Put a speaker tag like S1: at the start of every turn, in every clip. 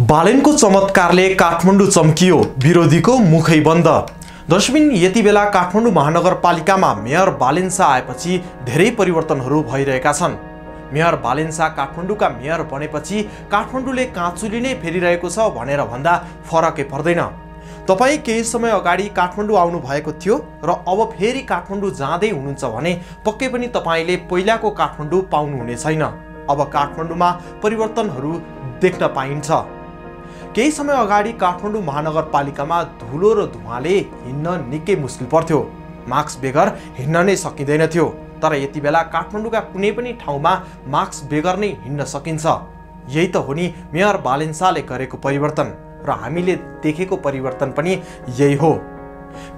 S1: बालेनको चमत्कारले काठमाडौँ चम्कियो, विरोधीको मुखै बन्द। दर्शकबिन, यति बेला काठमाडौँ महानगरपालिकामा मेयर बालेन शाह आएपछि धेरै परिवर्तनहरू भइरहेका छन्। मेयर बालेन शाह काठमाडौँका मेयर बनेपछि काठमाडौँले काँचुली नै फेरिरहेको छ भनेर भन्दा फरकै पर्दैन। तपाईँ केही समय अगाडि काठमाडौँ आउनु भएको थियो र अब फेरि काठमाडौँ जाँदै हुनुहुन्छ भने पक्कै पनि तपाईँले पहिलाको काठमाडौँ पाउनुहुने छैन। अब काठमाडौँमा परिवर्तनहरू देख्न पाइन्छ। केही समय अगाडि काठमाडौँ महानगरपालिकामा धुलो र धुवाँले हिँड्न निकै मुस्किल पर्थ्यो। मास्क बेगर हिँड्न नै सकिँदैन थियो। तर यति बेला काठमाडौँका कुनै पनि ठाउँमा मास्क बेगर नै हिँड्न सकिन्छ। यही त हो नि मेयर बालेन शाहले गरेको परिवर्तन र हामीले देखेको परिवर्तन पनि यही हो।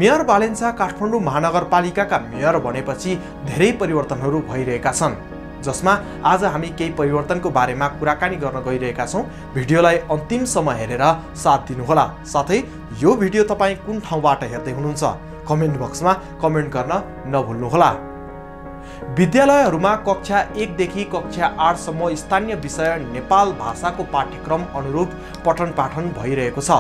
S1: मेयर बालेन शाह काठमाडौँ महानगरपालिकाका मेयर बनेपछि धेरै परिवर्तनहरू भइरहेका छन्, जसमा आज हामी केही परिवर्तनको बारेमा कुराकानी गर्न गइरहेका छौँ। भिडियोलाई अन्तिमसम्म हेरेर साथ दिनुहोला। साथै यो भिडियो तपाईँ कुन ठाउँबाट हेर्दै हुनुहुन्छ कमेन्ट बक्समा कमेन्ट गर्न नभुल्नुहोला। विद्यालयहरूमा कक्षा 1 देखि कक्षा 8 सम्म स्थानीय विषय नेपाल भाषाको पाठ्यक्रम अनुरूप पठन पाठन भइरहेको छ।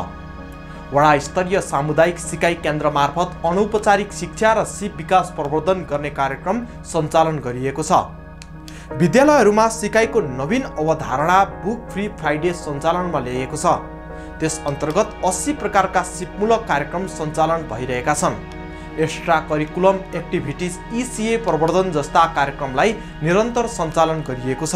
S1: वडा स्तरीय सामुदायिक सिकाइ केन्द्र मार्फत अनौपचारिक शिक्षा र सिप विकास प्रवर्धन गर्ने कार्यक्रम सञ्चालन गरिएको छ। विद्यालयहरूमा सिकाइको नवीन अवधारणा बुक फ्री फ्राइडे सञ्चालनमा ल्याइएको छ। त्यस अन्तर्गत 80 प्रकारका सिपमूलक कार्यक्रम सञ्चालन भइरहेका छन्। एक्स्ट्रा करिकुलम एक्टिभिटिज ECA प्रवर्धन जस्ता कार्यक्रमलाई निरन्तर सञ्चालन गरिएको छ।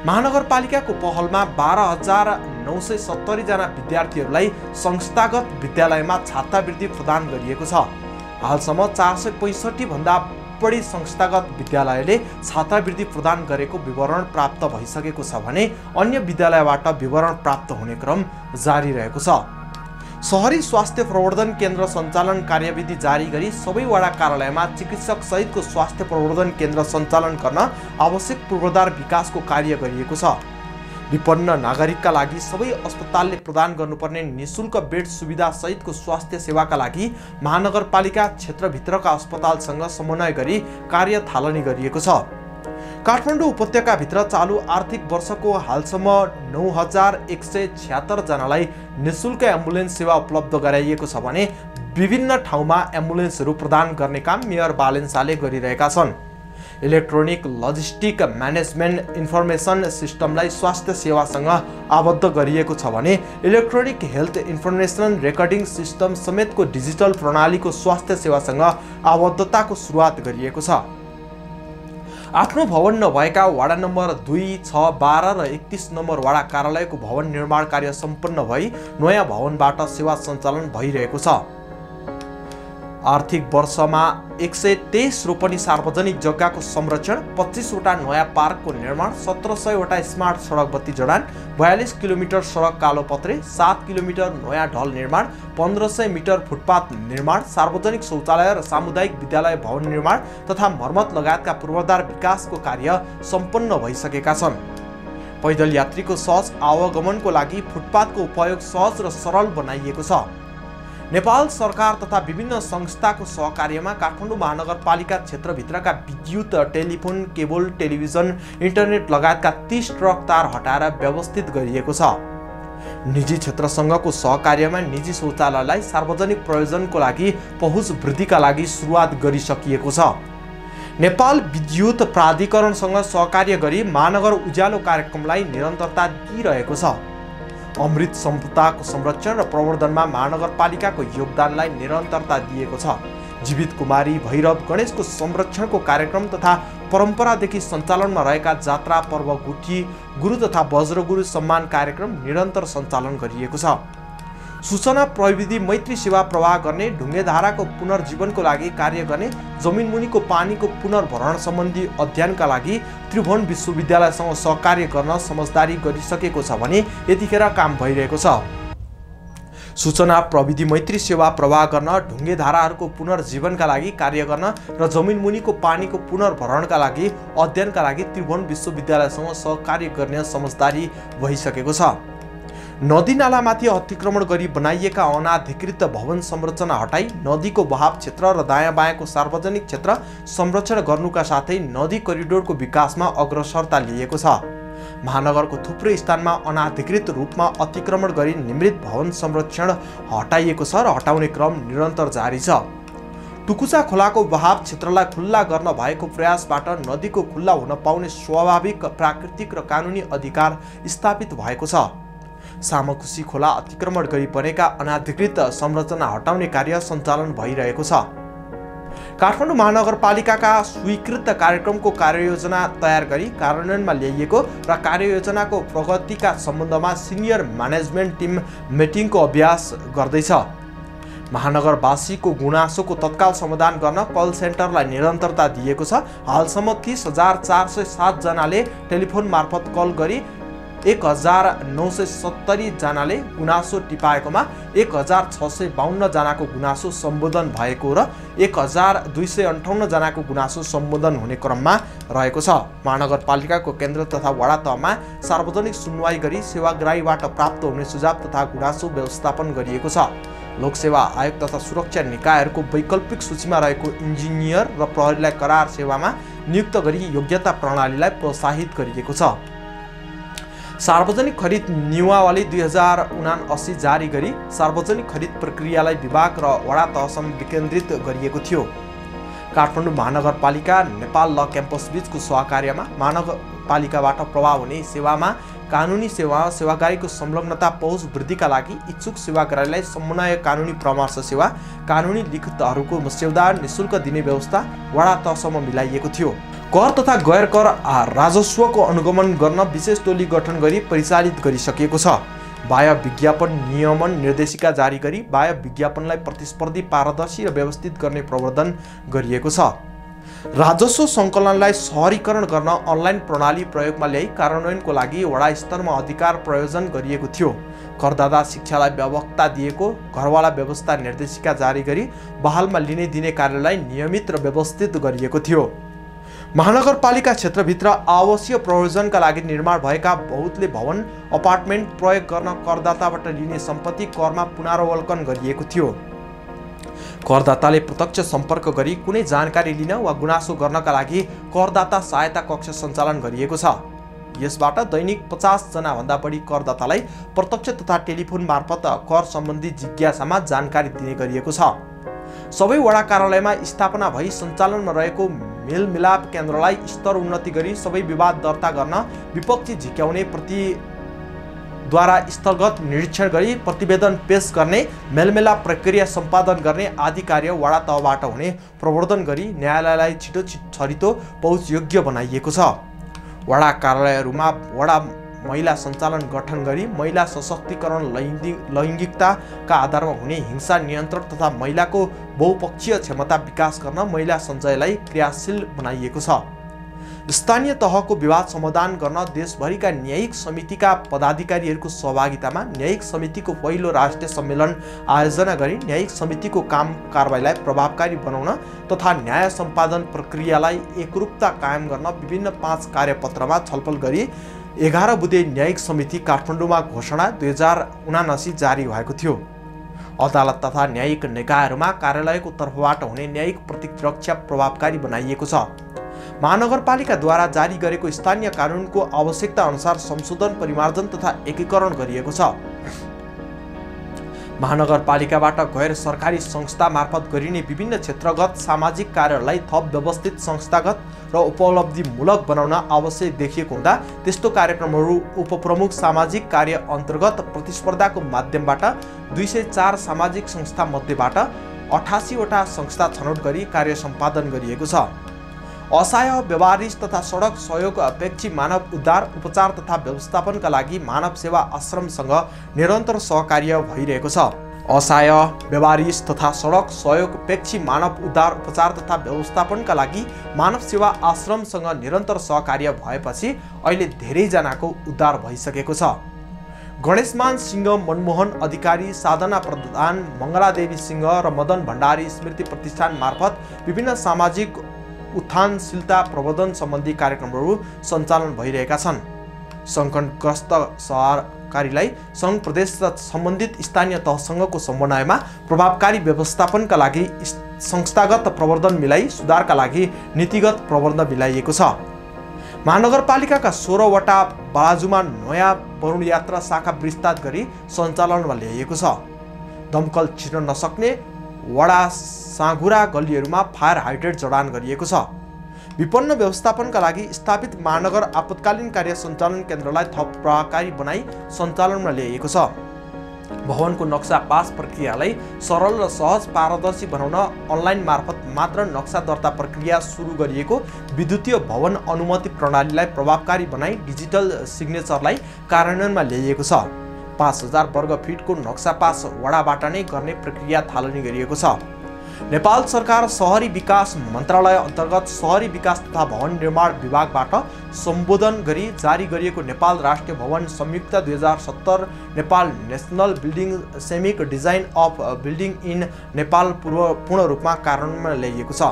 S1: महानगरपालिकाको पहलमा 12,970 जना विद्यार्थीहरूलाई संस्थागत विद्यालयमा छात्रवृत्ति प्रदान गरिएको छ। हालसम्म 465 भन्दा बढी संस्थागत विद्यालयले छात्रवृत्ति प्रदान गरेको विवरण प्राप्त भइसकेको छ भने अन्य विद्यालयबाट विवरण प्राप्त हुने क्रम जारी रहेको छ। शहरी स्वास्थ्य प्रवर्धन केन्द्र सञ्चालन कार्यविधि जारी गरी सबै वडा कार्यालयमा चिकित्सक सहितको स्वास्थ्य प्रवर्धन केन्द्र सञ्चालन गर्न आवश्यक पूर्वाधार विकासको कार्य गरिएको छ। विपन्न नागरिकका लागि सबै अस्पतालले प्रदान गर्नुपर्ने निःशुल्क बेड सुविधा सहितको स्वास्थ्य सेवाका लागि महानगरपालिका क्षेत्रभित्रका अस्पतालसँग समन्वय गरी कार्य थालनी गरिएको छ। काठमाडौँ उपत्यकाभित्र चालु आर्थिक वर्षको हालसम्म 9,176 जनालाई निःशुल्क एम्बुलेन्स सेवा उपलब्ध गराइएको छ भने विभिन्न ठाउँमा एम्बुलेन्सहरू प्रदान गर्ने काम मेयर बालेन शाहले गरिरहेका छन्। इलेक्ट्रोनिक लजिस्टिक म्यानेजमेन्ट इन्फर्मेसन सिस्टमलाई स्वास्थ्य सेवासँग आबद्ध गरिएको छ भने electronic health information recording system समेतको डिजिटल प्रणालीको स्वास्थ्य सेवासँग आबद्धताको सुरुवात गरिएको छ। आफ्नो भवन नभएका वडा नम्बर 2, 6, 12 र 31 नम्बर वडा कार्यालयको भवन निर्माण कार्य सम्पन्न भई नयाँ भवनबाट सेवा सञ्चालन भइरहेको छ। आर्थिक वर्षमा 123 रोपनी सार्वजनिक जग्गाको संरक्षण, 25 वटा नयाँ पार्कको निर्माण, 1700 वटा स्मार्ट सडक बत्ती जडान, 42 किलोमिटर सडक कालोपत्रे, 7 किलोमिटर नयाँ ढल निर्माण, 1500 मिटर फुटपाथ निर्माण, सार्वजनिक शौचालय र सामुदायिक विद्यालय भवन निर्माण तथा मर्मत लगायतका पूर्वाधार विकासको कार्य सम्पन्न भइसकेका छन्। पैदल यात्रीको सहज आवागमनको लागि फुटपाथको उपयोग सहज र सरल बनाइएको छ। नेपाल सरकार तथा विभिन्न संस्थाको सहकार्यमा काठमाडौँ महानगरपालिका क्षेत्रभित्रका विद्युत, टेलिफोन, केबल, टेलिभिजन, इन्टरनेट लगायतका 30 ट्रक तार हटाएर व्यवस्थित गरिएको छ। निजी क्षेत्रसँगको सहकार्यमा निजी शौचालयलाई सार्वजनिक प्रयोजनको लागि पहुँच वृद्धिका लागि सुरुवात गरिसकिएको छ। नेपाल विद्युत प्राधिकरणसँग सहकार्य गरी महानगर उज्यालो कार्यक्रमलाई निरन्तरता दिइरहेको छ। अमृत सम्पदाको संरक्षण र प्रवर्धनमा महानगरपालिकाको योगदानलाई निरन्तरता दिएको छ। जीवित कुमारी, भैरव, गणेशको संरक्षणको कार्यक्रम तथा परम्परादेखि सञ्चालनमा रहेका जात्रा, पर्व, गुठी, गुरु तथा वज्रगुरु सम्मान कार्यक्रम निरन्तर सञ्चालन गरिएको छ। सूचना प्रविधि मैत्री सेवा प्रवाह गर्ने, ढुङ्गेधाराको पुनर्जीवनको लागि कार्य गर्ने, जमिनमुनिको पानीको पुनर्भरण सम्बन्धी अध्ययनका लागि त्रिभुवन विश्वविद्यालयसँग सहकार्य गर्न समझदारी गरिसकेको छ भने यतिखेर काम भइरहेको छ। सूचना प्रविधि मैत्री सेवा प्रवाह गर्न, ढुङ्गेधाराहरूको पुनर्जीवनका लागि कार्य गर्न र जमिनमुनिको पानीको पुनर्भरणका लागि अध्ययनका लागि त्रिभुवन विश्वविद्यालयसँग सहकार्य गर्ने समझदारी भइसकेको छ। नदी नालामाथि अतिक्रमण गरी बनाइएका अनाधिकृत भवन संरचना हटाई नदीको बहाव क्षेत्र र दायाँ बायाँको सार्वजनिक क्षेत्र संरक्षण गर्नुका साथै नदी करिडोरको विकासमा अग्रसरता लिएको छ। महानगरको थुप्रै स्थानमा अनाधिकृत रूपमा अतिक्रमण गरी निर्मित भवन संरक्षण हटाइएको छ र हटाउने क्रम निरन्तर जारी छ। टुकुचा खोलाको बहाव क्षेत्रलाई खुल्ला गर्न भएको प्रयासबाट नदीको खुल्ला हुन पाउने स्वाभाविक प्राकृतिक र कानुनी अधिकार स्थापित भएको छ। सामखुसी खोला अतिक्रमण गरी बनेका अनाधिकृत संरचना हटाउने कार्य सञ्चालन भइरहेको छ। काठमाडौँ महानगरपालिकाका स्वीकृत कार्यक्रमको कार्ययोजना तयार गरी कार्यान्वयनमा ल्याइएको र कार्ययोजनाको प्रगतिका सम्बन्धमा सिनियर म्यानेजमेन्ट टिम मिटिङको अभ्यास गर्दैछ। महानगरवासीको गुनासोको तत्काल समाधान गर्न कल सेन्टरलाई निरन्तरता दिएको छ। हालसम्म 30,407 जनाले टेलिफोन मार्फत कल गरी 1,970 जनाले गुनासो टिपाएकोमा 1,652 जनाको गुनासो सम्बोधन भएको र 1,258 जनाको गुनासो सम्बोधन हुने क्रममा रहेको छ। महानगरपालिकाको केन्द्र तथा वडा तहमा सार्वजनिक सुनवाई गरी सेवाग्राहीबाट प्राप्त हुने सुझाव तथा गुनासो व्यवस्थापन गरिएको छ। लोकसेवा आयोग तथा सुरक्षा निकायहरूको वैकल्पिक सूचीमा रहेको इन्जिनियर र प्रहरीलाई करार सेवामा नियुक्त गरी योग्यता प्रणालीलाई प्रोत्साहित गरिएको छ। सार्वजनिक खरिद नियमावली 2079 जारी गरी सार्वजनिक खरिद प्रक्रियालाई विभाग र वडा तहसम्म विकेन्द्रित गरिएको थियो। काठमाडौँ महानगरपालिका नेपाल ल क्याम्पस बीचको सहकार्यमा महानगरपालिकाबाट प्रभाव हुने सेवामा कानुनी सेवा सेवाग्राहीको संलग्नता पहुँच वृद्धिका लागि इच्छुक सेवाग्राहीलाई समन्वय कानुनी परामर्श सेवा कानुनी लिखितहरूको मस्यौदा निशुल्क दिने व्यवस्था वडा तहसम्म मिलाइएको थियो। कर तथा गैर कर राजस्वको अनुगमन गर्न विशेष टोली गठन गरी परिचालित गरिसकिएको छ। बाह्य विज्ञापन नियमन निर्देशिका जारी गरी बाह्य विज्ञापनलाई प्रतिस्पर्धी पारदर्शी र व्यवस्थित गर्ने प्रवर्धन गरिएको छ। राजस्व सङ्कलनलाई सहरीकरण गर्न अनलाइन प्रणाली प्रयोगमा ल्याई कार्यान्वयनको लागि वडा स्तरमा अधिकार प्रयोजन गरिएको थियो। करदाता शिक्षालाई व्यापकता दिएको घरवाला व्यवस्था निर्देशिका जारी गरी बहालमा लिने दिने कार्यलाई नियमित र व्यवस्थित गरिएको थियो। महानगरपालिका क्षेत्रभित्र आवासीय प्रयोजनका लागि निर्माण भएका बहुतले भवन अपार्टमेन्ट प्रयोग गर्न करदाताबाट लिने सम्पत्ति करमा पुनरावलोकन गरिएको थियो। करदाताले प्रत्यक्ष सम्पर्क गरी कुनै जानकारी लिन वा गुनासो गर्नका लागि करदाता सहायता कक्ष सञ्चालन गरिएको छ। यसबाट दैनिक 50 जना भन्दा बढी करदातालाई प्रत्यक्ष तथा टेलिफोन मार्फत कर सम्बन्धी जिज्ञासामा जानकारी दिने गरिएको छ। सबै वडा कार्यालयमा स्थापना भई सञ्चालनमा रहेको मेलमिलाप केन्द्रलाई स्तर उन्नति गरी सबै विवाद दर्ता गर्न विपक्षी झिक्याउने प्रतिद्वारा स्थलगत निरीक्षण गरी प्रतिवेदन पेश गर्ने मेलमिलाप प्रक्रिया सम्पादन गर्ने आदि कार्य वडा तहबाट हुने प्रवर्धन गरी न्यायालयलाई छिटो छरितो पहुँच योग्य बनाइएको छ। वडा कार्यालयहरूमा वडा महिला सञ्चालन गठन गरी महिला सशक्तिकरण लैङ्गिकताका आधारमा हुने हिंसा नियन्त्रण तथा महिलाको बहुपक्षीय क्षमता विकास गर्न महिला सञ्चयलाई क्रियाशील बनाइएको छ। स्थानीय तहको विवाद समाधान गर्न देशभरिका न्यायिक समितिका पदाधिकारीहरूको सहभागितामा न्यायिक समितिको पहिलो राष्ट्रिय सम्मेलन आयोजना गरी न्यायिक समितिको काम कारबाहीलाई प्रभावकारी बनाउन तथा न्याय सम्पादन प्रक्रियालाई एकरूपता कायम गर्न विभिन्न 5 कार्यपत्रमा छलफल गरी 11 बुधे न्यायिक समिति काठमाडौँमा घोषणा 2079 जारी भएको थियो। अदालत तथा न्यायिक निकायहरूमा कार्यालयको तर्फबाट हुने न्यायिक प्रतिरक्षा प्रभावकारी बनाइएको छ। महानगरपालिकाद्वारा जारी गरेको स्थानीय कानुनको आवश्यकता अनुसार संशोधन परिमार्जन तथा एकीकरण गरिएको छ। महानगरपालिकाबाट गैर सरकारी संस्था मार्फत गरिने विभिन्न क्षेत्रगत सामाजिक कार्यहरूलाई थप व्यवस्थित संस्थागत र उपलब्धिमूलक बनाउन आवश्यक देखिएको हुँदा त्यस्तो कार्यक्रमहरू उपप्रमुख सामाजिक कार्य अन्तर्गत प्रतिस्पर्धाको माध्यमबाट 204 सामाजिक संस्था मध्येबाट 88 वटा संस्था छनौट गरी कार्य सम्पादन गरिएको छ। असहाय व्यवहारिस तथा सडक सहयोग अपेक्षी मानव उद्धार उपचार तथा व्यवस्थापनका लागि मानव सेवा आश्रमसँग निरन्तर सहकार्य भइरहेको छ। असहाय व्यवहारिस तथा सडक सहयोग अपेक्षी मानव उद्धार उपचार तथा व्यवस्थापनका लागि मानव सेवा आश्रमसँग निरन्तर सहकार्य भएपछि अहिले धेरैजनाको उद्धार भइसकेको छ। गणेशमान सिंह, मनमोहन अधिकारी, साधना प्रधान, मङ्गलादेवी सिंह र मदन भण्डारी स्मृति प्रतिष्ठान मार्फत विभिन्न सामाजिक उत्थानशीलता प्रवर्धन सम्बन्धी कार्यक्रमहरू सञ्चालन भइरहेका छन्। सङ्कटग्रस्त सहकारीलाई सङ्घ प्रदेश र सम्बन्धित स्थानीय तहसँगको समन्वयमा प्रभावकारी व्यवस्थापनका लागि संस्थागत प्रवर्धन मिलाई सुधारका लागि नीतिगत प्रबन्ध मिलाइएको छ। महानगरपालिकाका 16 वटा बाजुमा नयाँ वरुण यात्रा शाखा विस्तार गरी सञ्चालनमा ल्याइएको छ। दमकल छिर्न नसक्ने वडा साँघुरा गल्लीहरूमा फायर हाइड्रेन्ट जडान गरिएको छ। विपन्न व्यवस्थापनका लागि स्थापित महानगर आपतकालीन कार्य सञ्चालन केन्द्रलाई थप प्रभावकारी बनाई सञ्चालनमा ल्याइएको छ। भवनको नक्सा पास प्रक्रियालाई सरल र सहज पारदर्शी बनाउन अनलाइन मार्फत मात्र नक्सा दर्ता प्रक्रिया सुरु गरिएको विद्युतीय भवन अनुमति प्रणालीलाई प्रभावकारी बनाई डिजिटल सिग्नेचरलाई कार्यान्वयनमा ल्याइएको छ। 5000 वर्ग फिटको नक्सा पास वडाबाट नै गर्ने प्रक्रिया थालनी गरिएको छ। नेपाल सरकार शहरी विकास मन्त्रालय अन्तर्गत शहरी विकास तथा भवन निर्माण विभागबाट सम्बोधन गरी जारी गरिएको नेपाल राष्ट्रिय भवन संयुक्त 2070 नेपाल नेसनल बिल्डिङ सेमिक design of building in Nepal पूर्ण रूपमा कार्यान्वयनमा ल्याइएको छ।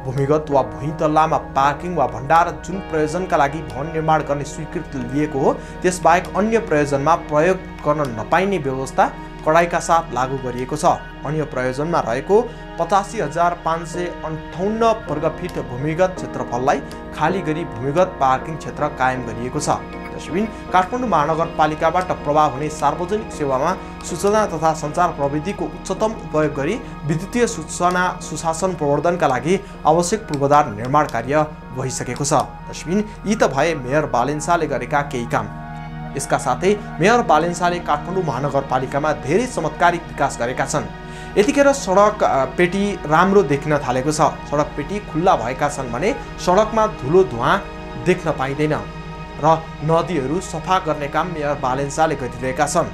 S1: भूमिगत वा भुइँ तल्लामा पार्किङ वा भण्डार जुन प्रयोजनका लागि भवन निर्माण गर्ने स्वीकृति लिएको हो त्यसबाहेक अन्य प्रयोजनमा प्रयोग गर्न नपाइने व्यवस्था कडाइका साथ लागू गरिएको छ। अन्य प्रयोजनमा रहेको 85,558 वर्ग फिट भूमिगत क्षेत्रफललाई खाली गरी भूमिगत पार्किङ क्षेत्र कायम गरिएको छ। त्यसैबिन काठमाडौँ महानगरपालिकाबाट प्रभाव हुने सार्वजनिक सेवामा सूचना तथा सञ्चार प्रविधिको उच्चतम उपयोग गरी विद्युतीय सूचना सुशासन प्रवर्धनका लागि आवश्यक पूर्वाधार निर्माण कार्य भइसकेको छ। त्यसैबिन यी त भए मेयर बालेन्साले गरेका केही काम। यसका साथै मेयर बालेन्साले काठमाडौँ महानगरपालिकामा धेरै चमत्कारिक विकास गरेका छन्। यतिखेर सडक पेटी राम्रो देखिन थालेको छ। सडक पेटी खुल्ला भएका छन् भने सडकमा धुलो धुवाँ देख्न पाइँदैन र नदीहरू सफा गर्ने काम मेयर बालेन्साले गरिरहेका छन्।